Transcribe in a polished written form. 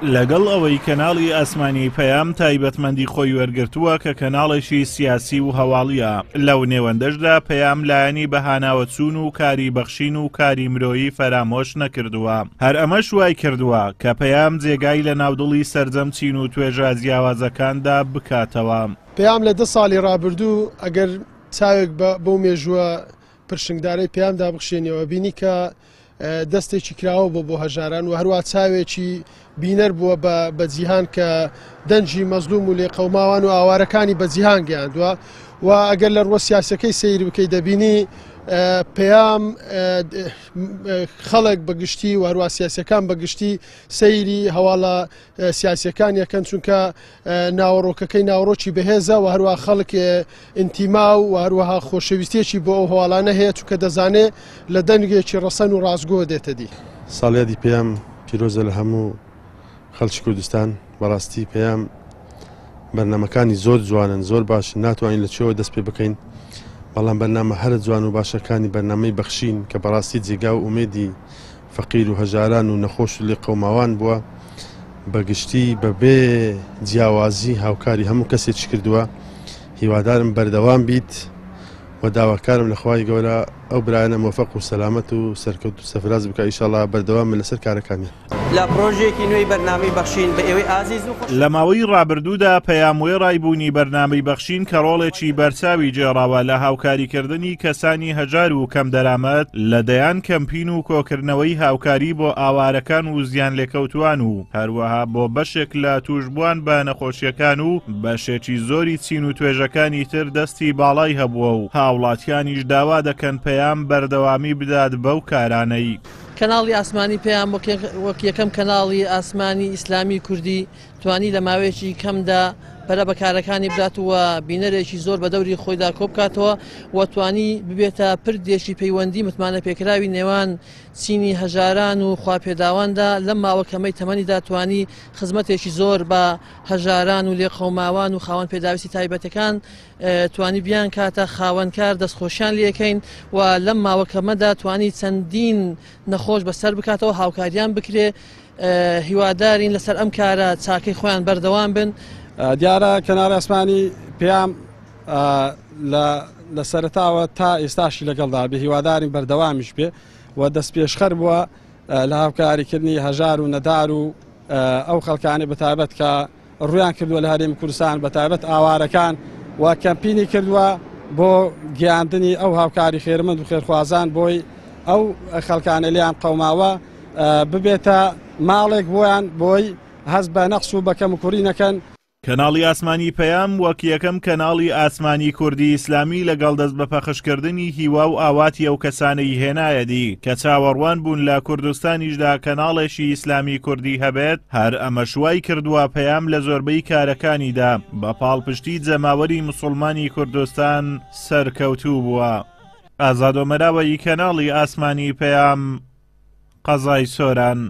لەگەڵ ئەوەی کەناڵی ئاسمانی پەیام تایبەتمەندی خۆی وەرگرتووە کە کەناڵێکی سیاسی و هەواڵییە، لەو نێوەندەشدا پەیام لایەنی بەهاناوەچوون و کاری بەخشین و کاری مرۆیی فەرامۆش نەکردووە. هەر ئەمەش وای کردووە کە پەیام جێگای لە ناودڵی سەرجەم چین و توێژە جیاوازەکاندا بکاتەوە. پەیام لە دە ساڵی ڕابردوو ئەگەر چاوێک بە بەو مێژووە پرشنگدارەی پەیامدا بخشێنیەوە بینی کە دەستێکی کراوە بۆ بۆ هەژاران و هەروە چاوێکی بینەر بووە بە بە جیهان کە دەنگی مەزلوم و لێقەوماوان و ئاوارەکانی بە جیهان گەیاندووە و ئەگەر لە ڕووە سیاسەکەی سەیر بکەی دەبینی پەیام خەڵک بە گشتی و هەروە سیاسەکان بە گشتی سەیری هەواڵە سیاسەکان یەکەن چونکە ناوەڕۆکەکەی ناوەڕۆکی بەهێزە و هەروە خەڵک ئینتیما و هەروەها خۆشەویستیەکی بۆ ئەو هەواڵانە هەیە چونکە دەزانێ لە دەنگێکی ڕەسەن و ڕاستگۆ دێتە دی. ساڵیادی پەیام پیرۆزە لە هەموو خەڵکی کوردستان، بەڕاستی پەیام بەرنامەکانی زۆر جوانن زۆر باشن ناتوانین لە کوێوە دەست پێ بکەین بەڵام بەرنامە هەرە جوان و باشەکانی بەرنامەی بەخشین کە بەڕاستی جێگا و ئومێدی فەقیر و هەژاران و نەخۆش و لێقەوماوان بووە، بە گشتی بەبێ جیاوازی هاوکاری هەموو کەسێکی کردووە، هیوادارم بەردەوام بیت و داواکارم لە خوای گەورە ئەو برایانە مۆفەق و سەلامەت و سەرکەوتوو سەفراز بکا ئیشەڵا بەردەوام بن لەسەر کارەکانیان. لە پرۆژەیەکی نوێی بەرنامەی بەخشین بە ئێوەی ئازیز و خۆش. لە ماوەی ڕابردوودا پەیام وێڕای بوونی بەرنامەی بەخشین کە ڕۆڵێکی بەرچاوی گێڕاوە لە هاوکاریکردنی کەسانی هەژار و کەمدەرامەت لە دەیان کەمپین و کۆکردنەوەی هاوکاری بۆ ئاوارەکان و زیانلێکەوتووان و هەروەها بۆ بەشێک لە تووشبووان بە نەخۆشیەکان و بەشێکی زۆری چین و توێژەکانی تر دەستی باڵای هەبووە و هاوڵاتیانیش داوا دەکەن پەیام بەردەوامی بدات بەو کارانەی. کەناڵی ئاسمانی پەیام وەک یەکەم کەناڵی ئاسمانی ئیسلامی کوردی توانی لە ماوەیەکی کەمدا پەرە بە کارەکانی بدات و بینەرێکی زۆر بە دەوری خۆیدا کۆبکاتەوە و توانی ببێتە پردێکی پەیوەندی متمانەپێکراوی نێوان چینی هەژاران و خواپێداواندا لەم ماوە کەمەی تەمەنیدا توانی خزمەتێکی زۆر بە هەژاران و لێقەوماوان و خاوەن پێداویستی تایبەتەکان توانی بیانکاتە خاوەن کار دەستخۆشیان لێکەین و لەم ماوە کەمەدا توانی چەندین نەخۆش بەسەر بکاتەوە هاوکاریان بکرێ هیوادارین لەسەر ئەم کارە چاکەی خۆیان بەردەوام بن. دیارە کەنار ئاسمانی پەیام لە سەرەتاوە تا ئێستاشی لەگەڵدا بێ هیوادارین بەردەوامیش بێ و دەستپێشخەر بووە لە هاوکاریکردنی هەژار و نەدار و ئەو خەڵکانی بەتایبەت کە ڕوویان کردووە لە هەرێمی کوردستان بەتایبەت ئاوارەکان و کەمپینی کردووە بۆ گەیاندنی ئەو هاوکاری خێرمەند و خێرخوازان بۆی ئەو خەڵکانە لیان قەوماوە ببێتە ماڵێک بۆیان بۆی هەست بە نەقس و بە کەموکوڕی نەکەن. کەناڵی ئاسمانی پەیام وەک یەکەم کەناڵی ئاسمانی کوردی ئیسلامی لەگەڵ دەست بە پەخشکردنی هیوا و ئاواتی ئەو کەسانەی هێنایەدی کە چاوەڕوان بوون لە کوردستانیشدا کەناڵێکی ئیسلامی کوردی هەبێت، هەر ئەمەش وای کردووە پەیام لە زۆربەی کارەکانیدا بە پاڵپشتی جەماوەری موسوڵمانی کوردستان سەرکەوتوو بووە. ئازاد ئۆمەراوەیی کەناڵی ئاسمانی پەیام، قەزای سۆران.